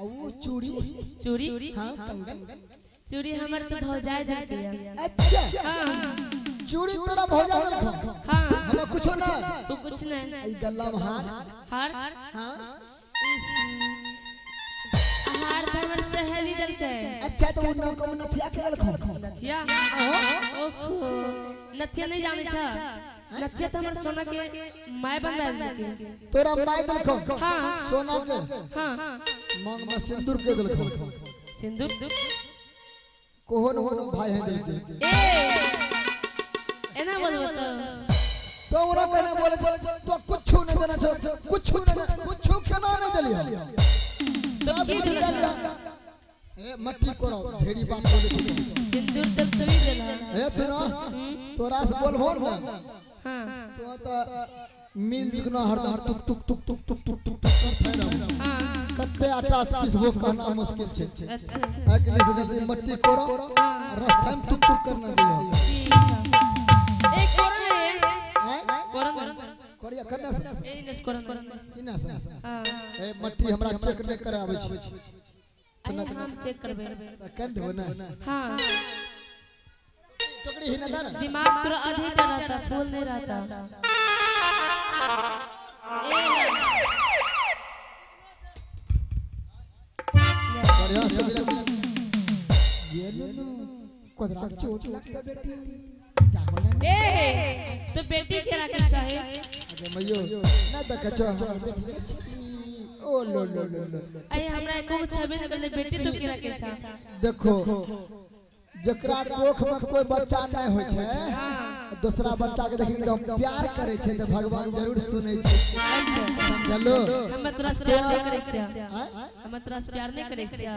आ वो चूड़ी? चूड़ी? हाँ, कंगन। चूड़ी हमर तो भौजाई देलकै या। अच्छा। हाँ। चूड़ी तोरा भौजा देलखो? हाँ। हमें कुछो ना? तू कुछ नहीं। ई गल्ला में हार? हार? हाँ। हार तो हमर सहेली देलकै। अच्छा, तो वो नौकम नथिया के देलखो? नथिया? आहो। ओहो, नथिया नहीं जाने छ। नथिया तो हमर सोना के माय बनवा देलकै। तोरा माय देलखो? हाँ। सोना के? हाँ। मांग में सिंदूर के देलखो? सिंदूर? कोहो न हो भाई है देलके। ए, एना बोलबो तो तो ओरा कहने बोले छो तो कुछो नहीं देना छो, कुछो नहीं देना, कुछो केना नहीं देलियो? तो की देलक छौ? ए, मट्टी करो, ढेरी बात बोले छो। सिंदूर तो तुही देला। ए सुनो, तोरा से बोलबो ना। हाँ। तो तो मिल जुगना हरदम तुक तुक तुक तुक तुक तुक तुक तुक करते रहो। हाँ। कत्ते आटा पिसबो कहना मुश्किल छे। अच्छा। अगले से जल्दी मट्टी करो, रास्ता में तुक तुक करना दियो। ए, कोरन है। हैं? कोरन। करिया करना से। ए, इने कोरन। इना से। हाँ। ए, मट्टी हमरा चेक नहीं करावे छे। अरे, हम चेक करबे। त कन देबो ना? हाँ। टोकरी ही ना दे ना। दिमाग तोरा अधिक रहता, फूल नहीं रहता। ए। बढ़िया से बिना ये नुनु कोदरा के चोट लगता बेटी जाहो ना। ए, तो बेटी के रखे चाहे। अरे मयो ना देखे छो, हमर बेटी नहीं छी। ओ लो लो लो लो। अरे, हमरा एको गो छबे न करले, बेटी तो के रखे छा? देखो, जकरा कोख में कोई बच्चा नहीं होइ छै, दूसरा बच्चा के देखी एकदम प्यार करे छै तऽ भगवान जरूर सुनै छै। अच्छा। समझलो? हम तोरा से प्यार नहीं करै छियै। आँय? हम तोरा से प्यार नहीं करै छियै।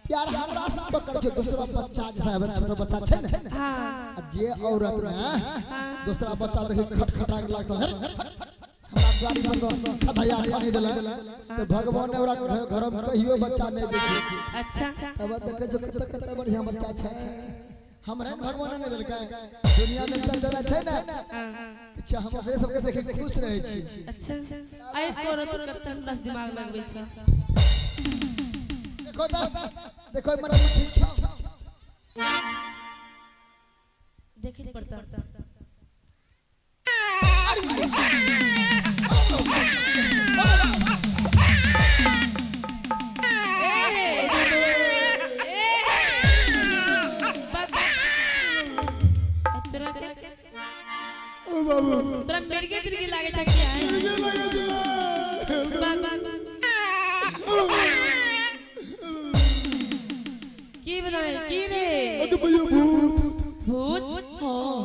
प्यार हमरा से तो करे छै, दूसरा बच्चा जैसा है, छोटा बच्चा छै ने। हाँ। आ जे औरत ने हाँ। दूसरा बच्चा देखी खटखटा के लागता, हर हमरा गाड़ी पर तो खधैया पानी देला, तो भगवान ने ओकरा घर में कहियो बच्चा नहीं देखी। अच्छा। तब देखे जो कते कते बढ़िया बच्चा छै। हमरा ने भगवान ने देलकै, दुनिया में चल देला छै ने। हाँ। अच्छा, हम ओकरे सबके देखे खुश रहै छी। अच्छा, आइ करो तो कते हमरा से दिमाग लगबै छ। देखो तो, देखो मट्टी ठीक छौ? देखे पड़ता। ए, ए, बक। तोरा के ओ बाबू। तोरा मिर्गी तिर्गी लागे छ की आय? बक। की बनाए की रे? अरे भैया, भूत। भूत? हाँ।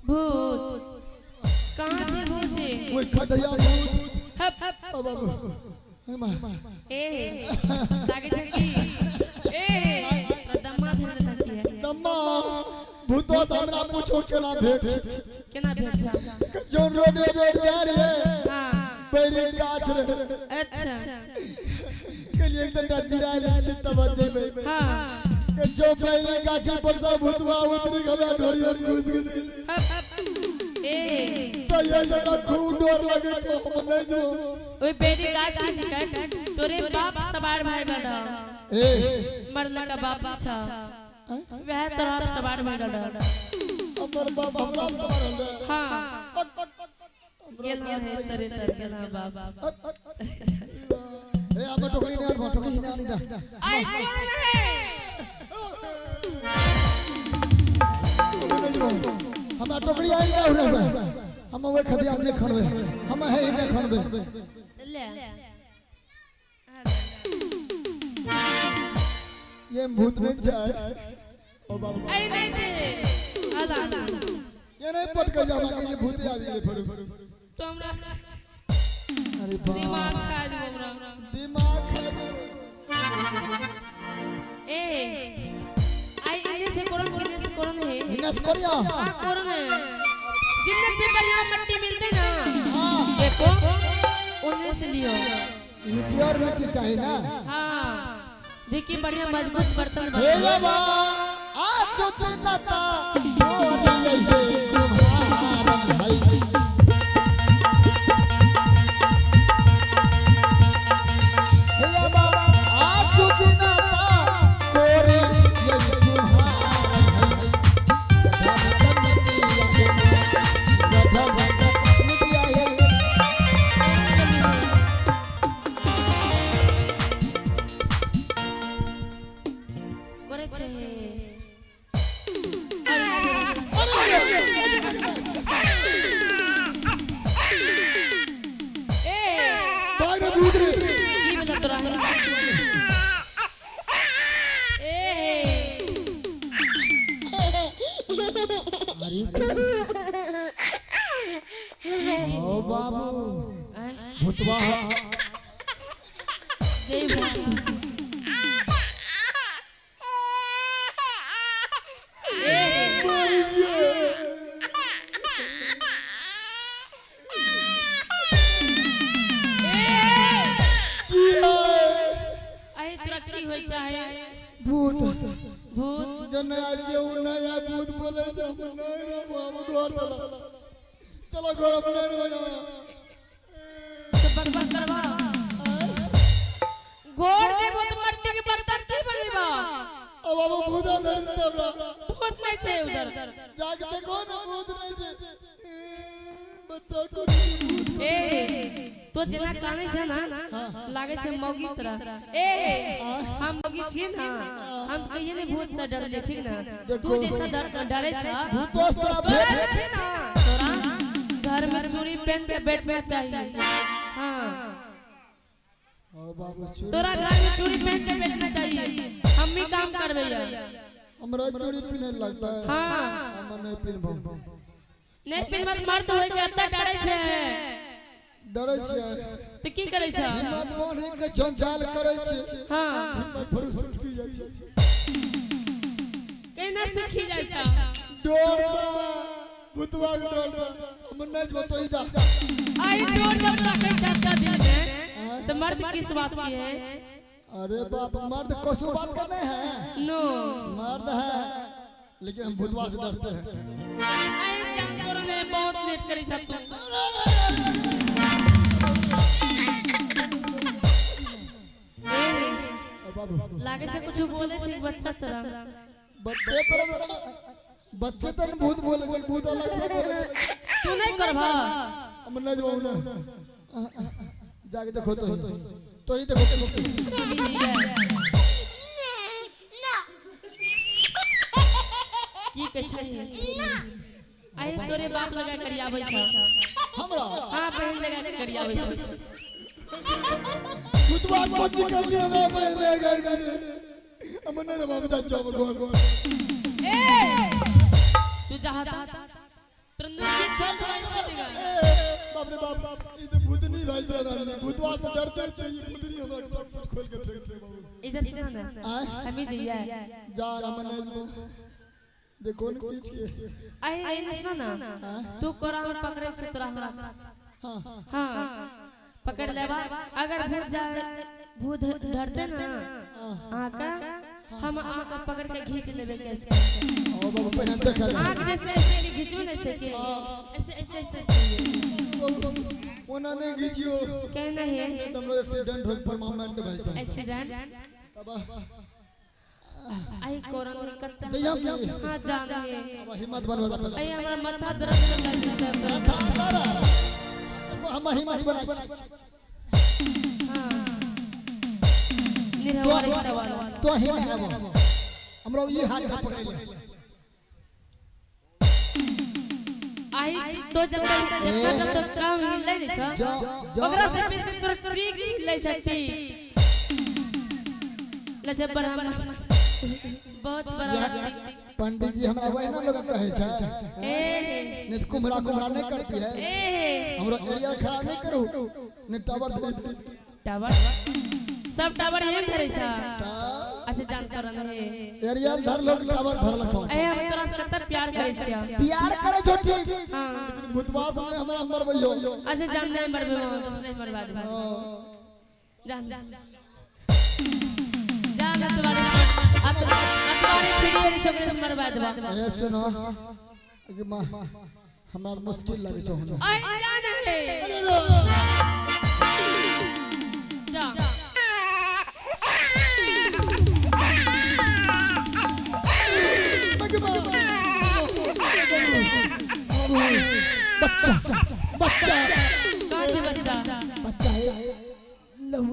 भूत कहाँ से भूत है? ओए खदैया भूत। हप। ओ बाबू, हे माँ। ए, लागे छ की ए तोरा दम्मा धर देता की है? दम्मा भूतो से हमरा पूछो केना भेट छै। केना भेट छ? जो रोड रोड जा रही है, बैरी गाछ रहे। अच्छा। के लिए एक दिन जिराय ले छी तब जेबै। के जो बैरी गाछ पर सब भूतवा उतरी के हमरा ढोरी में घुस गेलै। हप, ए। तो ये जगह खूब डर लगे छो, हम नहीं जो। ओई बेरी गाछ के निकट तोरे बाप सवार भए गेल रह। ए। मरल का बाप छ, वह तोरा बाप सवार भए गेल रह। हमर बाप हमरा सवार होले? हाँ, गेल है तोरे तर गेल हाँ बाप। ए, आब टोकरी नहीं आनबो, टोकरी नहीं आनी दा। आई कौन है? नहीं जो। हमरा टोकरी आनि दा उरे से। हम ओए खदिया हम नहीं खनबे, हम है ही नहीं खनबे। ले। ये भूत नहीं जाए ओ बाबू। अरे, नहीं छे आला। ये नहीं पटक जा के ये भूत आबि गेलै फेरू। तो हमरा अरे बाप। दिमाग खा देबो हमरा। दिमाग खा देबो। ए, आई इन्ने से कोरन, किन्ने से कोरन है। हिने से करिया। हाँ, कोरन है। जिन्ने से बढ़िया मट्टी मिलते ना, देखो, उन्ने से लियो। ये प्योर मिट्टी चाहिए ना? हाँ, देखिए, बढ़िया मजबूत बर्तन हे बने। बाबा, आ जोते नाता बोलिए तुम्हारा भाई। हे बाबा, आ गिनता कोरी यही कुम्हार है। गधा मिट्टिया के गधा मिट्टिया है। करे छे। ए भाग रे भूत रे। की भेल तोरा? ए ओ बाबू आय, भूतवा जय भूत। ए अरे तोरा की होइ चाहे? भूत। भूत। जे नया जे उ नया भूत बोले छै, हम नहीं रहबो, हम घर चलो चलो घर, हम नहीं रहबो। तो बकबक करबा गोड़ देबो तो मट्टी के बर्तन की बनेबा? अब बाबू भूत अंदर से हमरा। भूत नहीं छै उधर। जाके देखो ना, भूत नहीं छै। ए, बच्चा को भूत। ए तो जेना कानै छै ना, लागे छै मौगी तरह। ए हम मौगी छियै ना, हम कहिए ने भूत से डरले, ठीक ना? तू जैसा डर डरे छ। भूत तो तोरा तोरा भेट। जे छै ना, तोरा घर में चूड़ी पहन के बैठना चाहिए। हाँ। ओ बाबू चूड़ी। तोरा घर में चूड़ी पहन के बैठना चाहिए, हम भी काम करबै। हमरा चूड़ी पिन्हे लगता है? हाँ। हम नहीं पिन्हबो। नहीं पिन्हबा त मर्द होय के अत्ता डरे छै। डरै छियै। तऽ की करै छै? हिम्मत बान्हि के झंझाल करै छै। हाँ। हिम्मत फरू सुटकी जाइ छै। केना सुखी जाइ छै? डर सा, भूतवा के डर सा हम नहीं जबो, तो ही जा। आई डोर जब रखै छै अच्छा दिल में, तो मर्द किस बात की है? अरे बाप, मर्द कसू बात का नहीं है। नो। मर्द है, लेकिन हम भूतवा से डरते हैं। आई जान तोरा ने बहुत लेट करै छै तू। ओ बाबू। लागे छै कुछ बोले छै बच्चा तोरा। बच्चे तर, बच्चे तर भूत बोले छै, भूत अलग से बोले छै। तू नहीं करबा? हम नहीं जबो ना, जाके देखो तो ही, तो ही देखो। की के छै? आई तोरे बाप लगा करी आबै छै। हमरा? हां, बहन लगा के करी आबै छै। भूतवा पति कर लिया हमरा बहन कर दे। हम नहीं रे बाबू, जा चो घर। ए तू जहाँ तुरंत की खोल थोड़ा ऐसे देगा। ए, बाप रे बाप, ई तो भूतनी भाई दे, भूतवा से डरते छै, ई भूतनी हमरा सब कुछ खोल के फेंक दे बाबू। इधर सुना ना। आय? हमी जइया। जा, हम नहीं जबो, देखो न की छियै। आई आई न सुना ना, तू कोरा में पकड़े छै तोरा हाथ। हां। हाँ, पकड़ लेबा, अगर भूत जाए, भूत डरते ना आका, हम आका पकड़ के खींच लेबे कैसे। ओ बाबू, पहले देख ले। आँख जैसे ऐसे के खींचबे ना, ऐसे के ऐसे ऐसे ऐसे। ओना नहीं घीचियो। कहना है। नहीं तो हम लोग एक्सीडेंट हो परमानेंट भाई था। एक्सीडेंट। तब आई कोरन है कत्ता। जइया की? हाँ, जान है। अब हिम्मत बनवा दे पहले। आई हमरा माथा दर्द कर लग। हम हिम्मत बनाई छी। हाँ, निरहवार एक सवाल। तो ही में आबो, हमरो ई हाथ के पकड़ ले। आई तो जब तक जितना जब तक काम हिलै नै छ, जा जा। ओकरा से बेसी तोर ट्रिक हिलै छ, ट्रिक लजे बड़ा बहुत बड़ा। पंडित जी हमरा वही ना लोग कहे छै। ए। नहीं तो कुम्हरा कुम्हरा नहीं करती है। ए। हमरो एरिया खराब नहीं करू, नहीं टावर धरी। टावर, सब टावर यही धरे छ। अच्छा, जान करन है। एरिया धर लोग, टावर धर लखो। ए हम तोरा से कतना प्यार करै छियै। प्यार करे जो ठीक। हाँ। लेकिन भूतवा से नहीं हमरा मरबैयो। अच्छा, जान नहीं मरबे, वहाँ दूसरे मरवा दे। जान जान जान, तुम्हारे तुम्हारे फ्री वाली छोकरे से मरवा देबा। ए सुनो, कि माँ हमरा मुश्किल लगे छौ हमरा। आई जान है। जा। बच्चा बच्चा।